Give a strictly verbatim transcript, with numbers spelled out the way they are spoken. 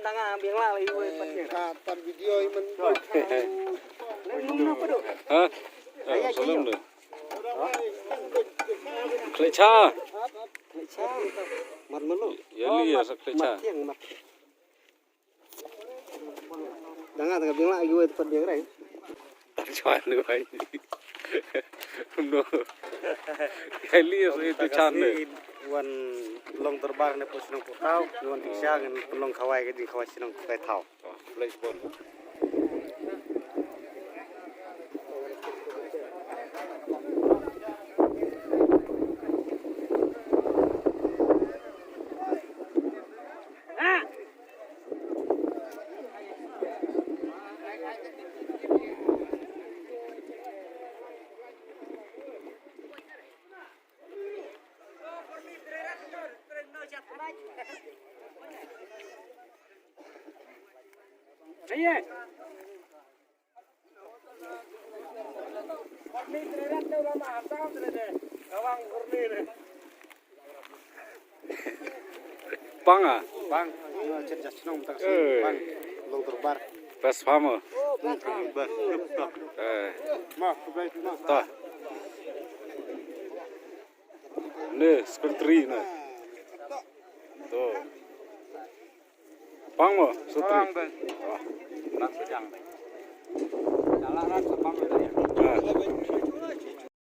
Tang ah, biang lah, iwei pat. Ka tan video i men. Ha? Eh, salam deh. Khlei cha. Khlei cha. Mat melu. Ya li ya sa khlei cha. Mat tiang mat. Dang ah, tang ah, biang lah, iwei pat biang rai. Chuan ni wai. No. Kali ya itu chan ni. Wan long dorbar ne pos nong putau, wan tiang ngan long khawai ke ding khawai sinong kai tau. Place bon. Pang ah? Pang. Chet jas nong tak si. Eh. Pang. Long terbar. Pas pama. Long terbar. Eh. Ma, kublai ma. Ta. Ne, secretary ne. To. Pang mo, secretary. Pang, bang. Wah. Pang sejang. Jalan kan sepang tadi. Ah.